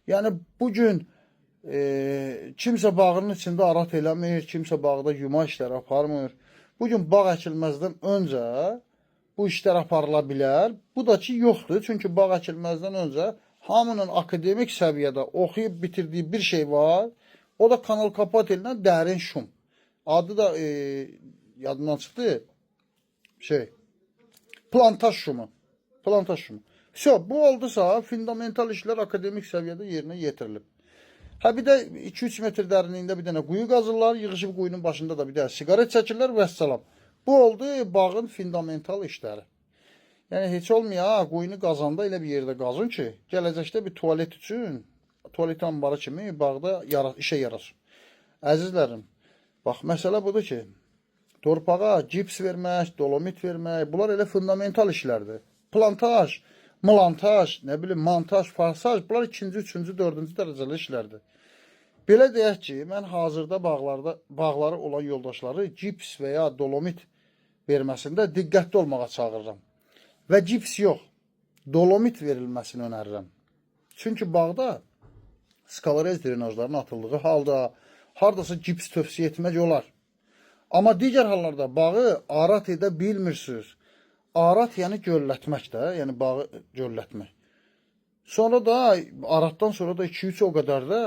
Yəni bu gün kimsə bağının içində arat eləmir, kimsə bağda yuma işləri aparmır. Bu gün bağ əkilməzdən öncə bu işlər aparıla bilər. Bu da ki yoxdur. Çünki bağ əkilməzdən öncə hamının akademik səviyyədə oxuyub bitirdiyi bir şey var. O da kanal kapatellə dərin şum. Adı da yadımdan çıxdı. Şey, plantaj şumu. Plantaj şumu. Vso, bu oldusa fundamental işlər akademik səviyyədə yerinə yetirilib. Hə bir də 2-3 metr dərinliyində bir dənə quyu qazırlar, yığışıb quyunun başında da bir dənə siqaret çəkirlər, vəssalam. Bu oldu bağın fundamental işləri. Yəni heç olmaya quyunu qazanda elə bir yerdə qazın ki, gələcəkdə bir tualet üçün, tualet anbarı kimi bağda işə yarasın. Əzizlərim, bax məsələ budur ki, torpağa gips vermək, dolomit vermək, bunlar elə fundamental işlərdir. Plantaj, mlantaj, nə bilim, montaj, forsaj, bunlar ikinci, üçüncü, dördüncü dərəcəli işlərdir. Belə deyək ki, mən hazırda bağlarda bağları olan yoldaşları gips və ya dolomit verməsində diqqətli olmağa çağırıram. Və gips yox, dolomit verilməsini önərirəm. Çünki bağda skalorez drenajlarının atıldığı halda hardasa gips tövsiyə etmək olar. Amma digər hallarda bağı arat edə bilmirsiniz. Arat yəni göllətmək də, yəni bağı göllətmək. Sonra da aratdan sonra da 2-3 o qədər də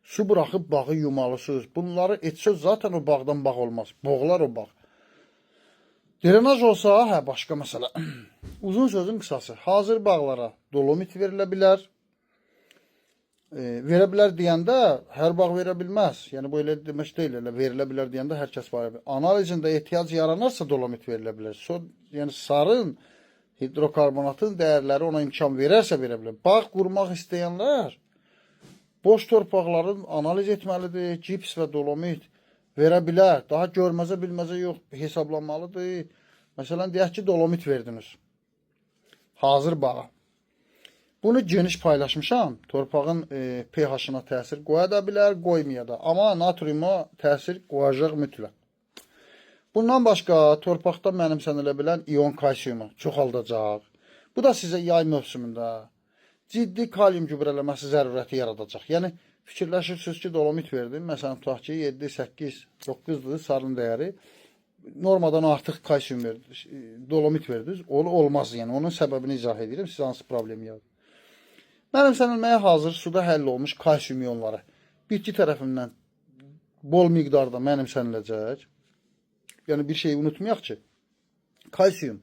su buraxıb bağı yumalısınız. Bunları etsəz zaten o bağdan bağ olmaz. Boğular o bağ. Drenaj olsa, hə, başqa məsələ. Uzun sözün qısası, hazır bağlara dolomit verilə bilər. Verə bilər deyəndə hər bağ verə bilməz. Yəni bu elə demək deyil, elə verilə bilər deyəndə hər kəs verə bilər. Analizində ehtiyac yaranarsa dolomit verilə bilər. Yəni sarın hidrokarbonatın dəyərləri ona imkan verərsə verə bilər. Bağ qurmaq istəyənlər boş torpaqların analiz etməlidir. Gips və dolomit verə bilər. Daha görməzə bilməzə yox, hesablanmalıdır. Məsələn, deyək ki, dolomit verdiniz. Hazır bağa. Bunu geniş paylaşmışam. Torpağın pH-ına təsir qoya da bilər, qoymaya da. Amma natriuma təsir qoyacaq mütləq. Bundan başqa torpaqda mənimsənilə bilən ion kalsiumu çoxaldacaq. Bu da sizə yay mövsümündə ciddi kalium gübrələməsi zərurəti yaradacaq. Yəni fikirləşirsiniz ki, dolomit verdim. Məsələn, tutaq ki, 7, 8, 9-dur sarın dəyəri. Normadan artıq kalsium verdiniz, dolomit verdiniz. O olmaz yəni. Onun səbəbini izah edirəm. Sizə hansı problem yaradır. Mənimsənilməyə hazır suda həll olmuş kalsium ionları bitki tərəfindən bol miqdarda mənimsəniləcək. Yəni bir şeyi unutmayaq ki, kalsium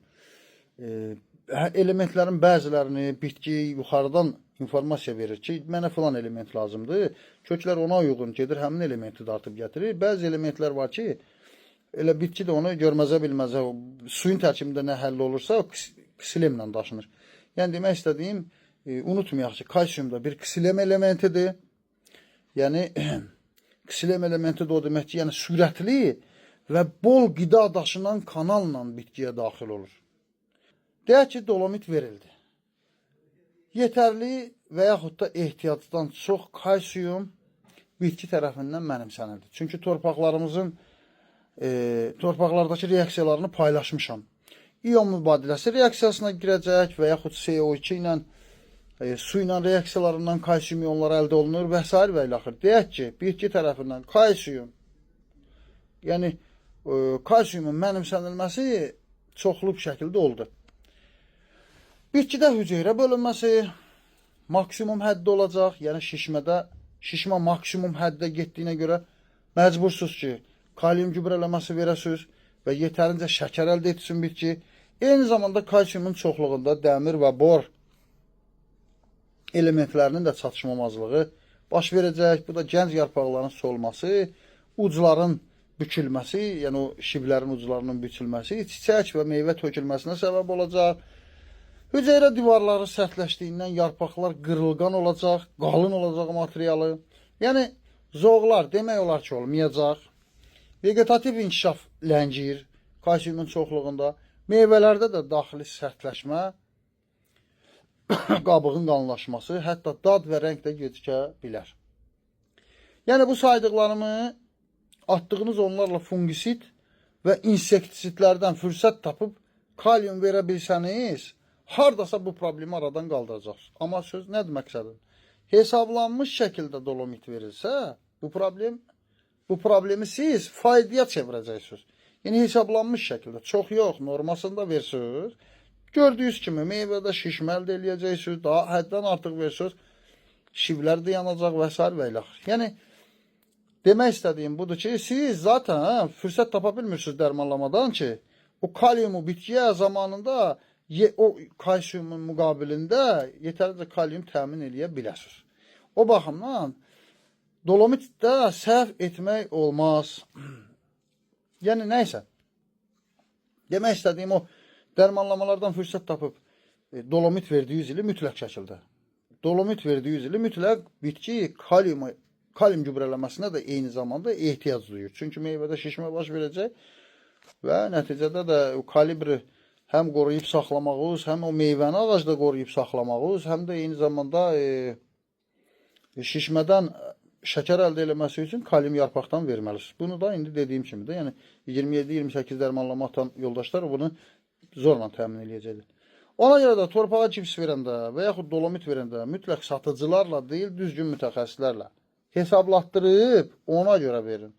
elementlərin bəzilərini bitki yuxarıdan informasiya verir ki, mənə filan element lazımdır. Köklər ona uyğun gedir, həmin elementi dartıb gətirir. Bəzi elementlər var ki, elə bitki də onu görməzə bilməzə suyun tərkibində nə həll olursa, o ksilemlə daşınır. Yəni demək istədiyim, unutmayaq ki, kalsium da bir ksilem elementidir. Yəni ksilem elementi də o demək ki, yəni sürətli və bol qida daşınan kanalla bitkiyə daxil olur. Deyək ki, dolomit verildi. Yetərli və yaxud da ehtiyacdan çox kalsium bitki tərəfindən mənimsənildi. Çünki torpaqlarımızın torpaqlardakı reaksiyalarını paylaşmışam. İon mübadiləsi reaksiyasına girəcək və yaxud CO2 ilə su ilə reaksiyalarından kalsium ionları əldə olunur və s. və ilaxır. Deyək ki, bitki tərəfindən kalsium, yəni kalsiumun mənimsənilməsi çoxlu bir şəkildə oldu. Bitkidə hüceyrə bölünməsi maksimum həddə olacaq. Yəni şişmədə şişmə maksimum həddə getdiyinə görə məcbursunuz ki, kalium gübrələməsi verəsiniz və yetərincə şəkər əldə etsin bitki. Eyni zamanda kalsiumun çoxluğunda dəmir və bor elementlərinin də çatışmamazlığı baş verəcək. Bu da gənc yarpaqların solması, ucların bükülməsi, yəni o şiblərin uclarının bükülməsi, çiçək və meyvə tökülməsinə səbəb olacaq. Hüceyrə divarları sərtləşdiyindən yarpaqlar qırılğan olacaq, qalın olacaq materialı. Yəni zoğlar demək olar ki, olmayacaq. Vegetativ inkişaf ləngiyir kalsiumun çoxluğunda. Meyvələrdə də daxili sərtləşmə, qabığın qalınlaşması, hətta dad və rəng də gecikə bilər. Yəni bu saydıqlarımı atdığınız onlarla fungisid və insektisидlərdən fürsət tapıb kalium verə bilsəniz, hardasa bu problemi aradan qaldıracaqsınız. Amma söz nədir məqsədim? Hesablanmış şəkildə dolomit verilsə, bu problemi siz faydaya çevirəcəksiniz. Yəni hesablanmış şəkildə, çox yox, normasında versiniz. Gördüyünüz kimi meyvədə şişmə əldə eləyəcəksiniz, daha həddən artıq versiniz, şivlər də yanacaq və sair və ilaxır. Yəni demək istədiyim budur ki, siz zaten fürsət tapa bilmirsiniz dərmanlamadan ki, o kaliumu bitkiyə zamanında o kalsiumun müqabilində yetərincə kalium təmin eləyə biləsiniz. O baxımdan dolomitdə səhv etmək olmaz. Yəni nəysə. Demək istədiyim o dərmanlamalardan fürsət tapıb dolomit verdiyiniz ili mütləq şəkildə. Dolomit verdiyiniz ili mütləq bitki kalium gübrələməsinə də eyni zamanda ehtiyac duyur. Çünki meyvədə şişmə baş verəcək və nəticədə də o kalibri həm qoruyub saxlamağınız, həm o meyvəni ağacda qoruyub saxlamağınız, həm də eyni zamanda şişmədən şəkər əldə eləməsi üçün kalium yarpaqdan verməlisiniz. Bunu da indi dediyim kimi də, yəni 27-28 dərmanlama atan yoldaşlar bunu zorla təmin eləyəcəklər. Ona görə də torpağa cips verəndə və yaxud dolomit verəndə mütləq satıcılarla deyil, düzgün mütəxəssislərlə hesablatdırıb ona görə verin.